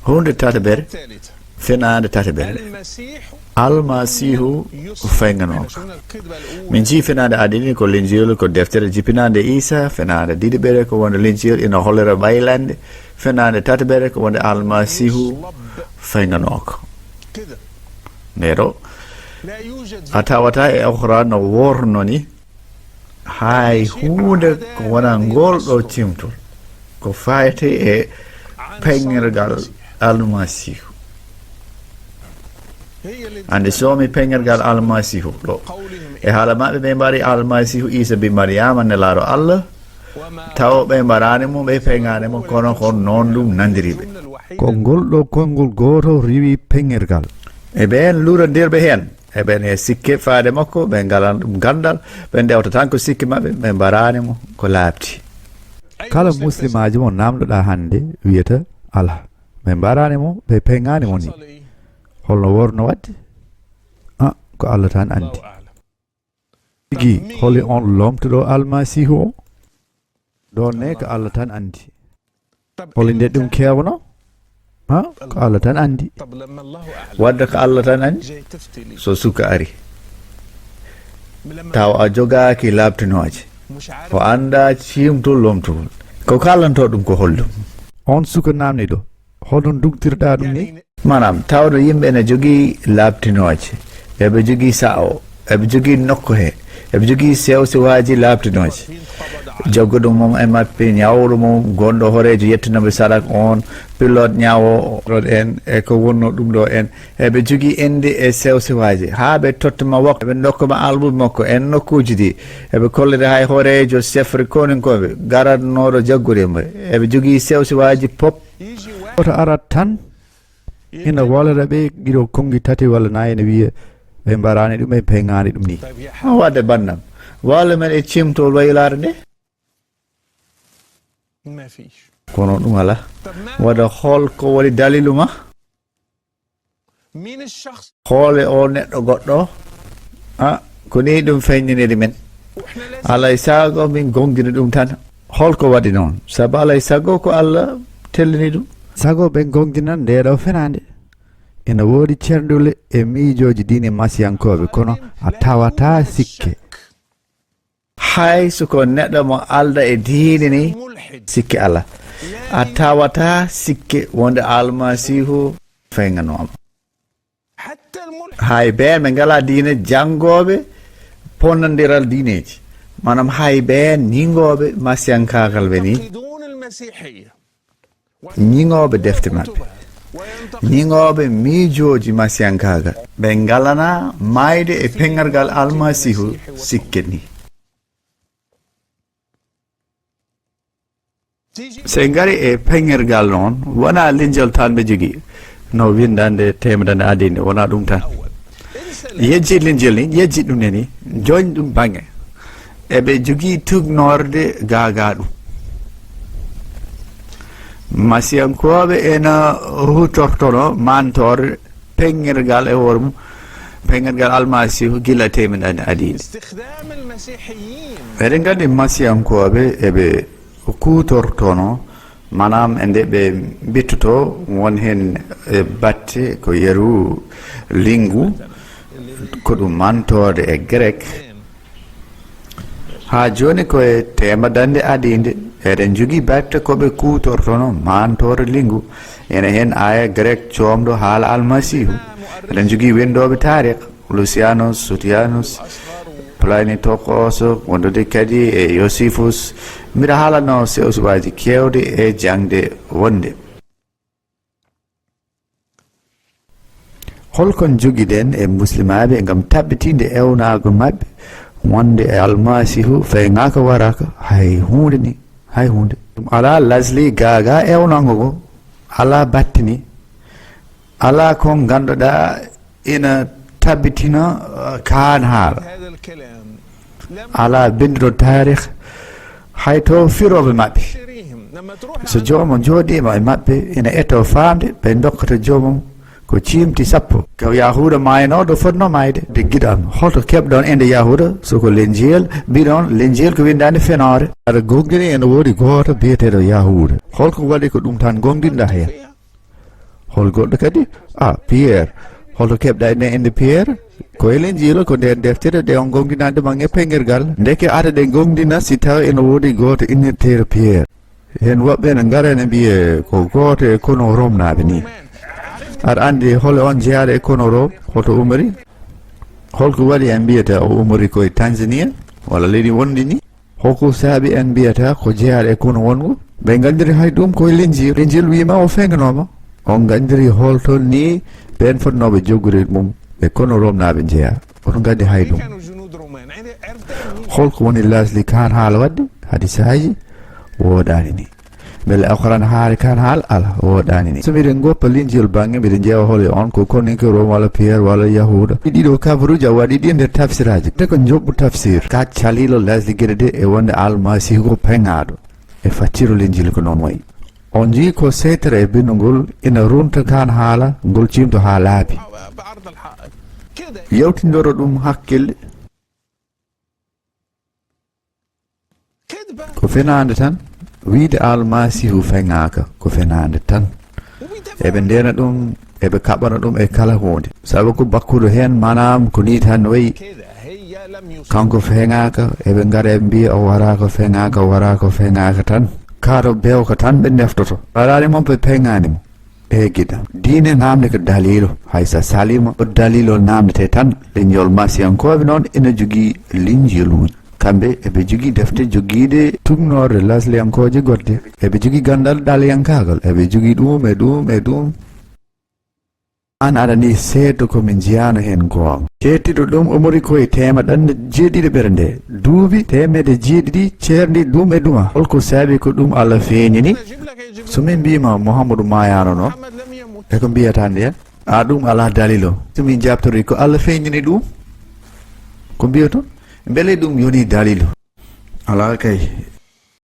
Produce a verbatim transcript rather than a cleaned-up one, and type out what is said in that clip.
Huunde tataɓere, fenaande tataɓere, Almasiihu faynganooka. Min njii fenaande adini ko Linjiilu, ko deftere jipinaande Iisa. Fenaande ɗiɗiɓere ko wonde Linjiilu ina hollira ɓaylande. Fenaande tataɓere ko wonde Almasiihu faynganooka. Nde ɗo, a tawata e Alquraan no worno ni hay huunde ko wona ngol ɗo cimtol ko fayti e peŋŋirgal Almasiihu. Ande so mi peŋŋirgal Almasiihu ɗo, e haala maɓɓe ɓe mbaɗi Almasiihu Iisa bi Mariyama nelaaɗo Allah, taw ɓe mbaɗaani mo, ɓe peŋaani mo, kono ko noon ɗum nandiri ɓe. Ko ngol ɗo konngol gooto riiwi peŋŋirgal. E ɓeen luurondirɓe heen, e ɓeen e sikke faade makko, ɓe ngalan ɗum ganndal, ɓe ndewta tan ko sikke maɓɓe, ɓe mbaɗaani mo ko laaɓti. Kala muslimaajo mo naamndoɗaa hannde wiyata alaa. Ɓe mbaɗaani mo, ɓe peŋaani mo ni. Holno worno waɗde? Ah, ko Allah tan anndi. Tigi, holi on lomtuɗo Almasiihu o? Ɗon ne ko Allah tan anndi. Holi nde ɗum kewno? Ha? Ko Allah tan anndi. Wadde ko Allah tan anndi. So suka ari, taw a jogaaki laaɓtinooje, o annda ciimtol lomtugol, ko kalanto ɗum ko holɗum? On suka naamniɗo, holno ndugtirɗa ɗum ni? Maanaam, tawno yimɓe ene jogii laaɓtinooje, eɓe jogii sa'o, eɓe jogii nokku he, eɓe jogii sew-sewaaji laaɓtinooji. Jagguɗo mum e maɓɓe, ñawɗo mum, gonɗo hooreejo yettunooɓe sarak on, pilote ñawo on en, e ko wonno ɗum ɗo en. Eɓe jogii ende e sew-sewaaji. Haa ɓe tottuma waktu, ɓe ndokkuma albuɓe makko en nokkuuji ɗi. Eɓe kollira hay hooreejo sefre koninkooɓe, garanooɗo jaggude mo. Eɓe jogii sew-sewaaji pop. Woto arat tan, ina wolora ɓe giɗo konngi tati walla nayi, ene wiya ɓe mbarani ɗum, ɓe peŋani ɗum ni. Waɗde bannam, walla men e cimtol waylaare nde? Kono ɗum alaa. Waɗa hol ko woni dalilu ma? Hoole o neɗɗo goɗɗo, a, ko ni ɗum feññiniri men. Alaa e sago min gongini ɗum tan. Holko waɗi noon? Sabu alaa e sago ko Allah tellini ɗum. Sago ɓe gongina nde ɗo fenaande. Ina woodi cerndule e miijooji diine masiyankooɓe, kono a tawata sikke. Hay so ko neɗɗo mo alda e diine ni, sikke alaa. A tawata sikke wonde Almasiihu faynganooma. Hay ɓeen ɓe ngalaa diine, janngooɓe ponnondiral diineeji, maanaam hay ɓeen ñiŋooɓe masiyankaagal ɓe ni, ñiŋooɓe defte maɓɓe, ñiŋooɓe miijooji masiyankaagal, ɓe ngalanaa maayde e peŋŋargal Almasiihu sikke ni. So en ngari e peŋŋirgal noon, wonaa linjal tan ɓe jogii, no winndande teemedande adii nde, wonaa ɗum tan. Yejji linjal ni, yejji ɗum ne ni, jooñ ɗum baŋnge. Eɓe jogii tuugnoorde gaagaa ɗum. Masiyankooɓe ena huutortono maantoore peŋŋirgal e hoore mum, peŋŋirgal Almasiihu gila teemedande adii nde. Eɗen nganndi masiyankooɓe eɓe kuutortono, maanaam e nde ɓe mbittotoo, won heen e batte ko yeru linngu, ko ɗum maantoode e grek. Haa jooni ko e teemedande adii nde, eɗen njogii batte ko ɓe kuutortono maantoode linngu. Ene heen aaya grek coomɗo haala Almasiihu. Eɗen njogii winndooɓe taariik, Lucianus, Sotianus, Pliny Tokos, wondude kadi e Josephus. Mbiɗa haalano sew-sewaaji keewɗi e jaŋde wonnde. Holko njogiɗen e muslimaaɓe ngam tabbitinde ewnaago maɓɓe wonde e Almasiihu fayŋaaka waraaka? Hay huunde ni, hay huunde. Ɗum alaa lasli gaagaa ewnango ngo, alaa battini, alaa ko ngannduɗaa ina tabbitina, uh, kaan haala. Alaa binnduɗo taarikh, hay to firooɓe maɓɓe. So joomum jooɗiima e maɓɓe, ina etoo faamde, ɓe ndokkata joomum ko ciimti sappo. Ko Yahuuda maaynooɗo fotnoo maayde. De giɗo am, holto keɓɗon inde Yahuuda, so ko Linjiyel, mbiɗon Linjiyel ko winndaande fenoore? Aɗa gongini ene woodi gooto biyeteeɗo Yahuuda. Holko waɗi ko ɗum tan gongdinɗa heen? Hol goɗɗo kadi? Ah, Pierre. Holto keɓɗa nden innde Pierre? Ko e Linjiila, ko nder deftere ɗe on gomɗinande ma e pengirgal. Ndeke aada ɗe gomɗina si tawa ina woodi gooto innirteeɗo Pierre. Heen woɓɓe ene ngara ene mbiya ko gooto e konu Roomnaaɓe ni. Aɗa anndi hol on jeyaaɗo e konu Room? Hoto umri? Holko waɗi en mbiyata o umri ko e Tanzania walla leydi wondi ni? Hoko saabi en mbiyata ko jeyaaɗo e konu wongu? Ɓe nganndiri hay ɗum ko e Linjiila. Linjiila wiima o feŋanooma. On nganndiri holto ni ɓeen fotnooɓe joggude ɗum e konu Roomnaaɓe jeyaa. Oto nganndi hay ɗum. Holko woni lasli kaan haala waɗde hadisaaji? Wooɗaani ni. Mbele Alquraan haali kaan haala? Alaa, wooɗaani ni. So miɗen goppa Linjiila baŋŋe, miɗen ƴeewa hol e on ko koninke Room walla Pierre walla Yahuuda. Ɗiɗo kabaruuji a waɗi ɗi nder tafsiraaji. Te ko njoɓɓu tafsir. Ka caliilo lasli geɗe ɗe e wonde Almasiihu ko feŋaaɗo. E facciro Linjiila ko noon wayi. On njii ko seytere e binndugol ina runta kaan haala ngol ciimto haa laabi. Yewtindoro ɗum hakkille. Ko fenaande tan. Wiyde Almasiihu feŋaaka ko fenaande tan. Eɓe ndeena ɗum, eɓe kaɓana ɗum e kala huunde. Sabu ko bakkuɗo heen, maanaam ko nii tan wayi. Kanko feŋaaka, eɓe ngara eɓe mbiya o waraa ko feŋaaka, o waraa ko feŋaaka tan. Kaaɗo bewka tan ɓe ndeftoto. Ɓaraani mo ɓe peŋaani mo. E giɗam. Diine naamnde ko daliilu. Hay so a saliima, ko daliilu o naamnetee tan. Leñol Masiyankooɓe noon ina jogii Linjiiluuji. Kamɓe eɓe jogii defte jogiiɗe tuugnoorde lasliyankooje goɗɗe. Eɓe jogii ganndal ɗaliyankaagal. Eɓe jogii ɗum e ɗum e ɗum. Aan aɗa ni seedo ko min njiyaano heen goonga. Ceettiiɗo ɗum umori ko e teemeɗɗe jeeɗiɗi ɓernde. Duuɓi teemedde jeeɗiɗi ceerndi ɗum e ɗuma. Holko saabi ko ɗum Allah feeñini? So min mbiima Muhammadu maayaano noon, e ko mbiyata ndeen? A ɗum alaa daliilu. So min jaabtori ko Allah feeñini ɗum? Ko mbiyoton? Mbele ɗum yoni daliilu? Alaa kay.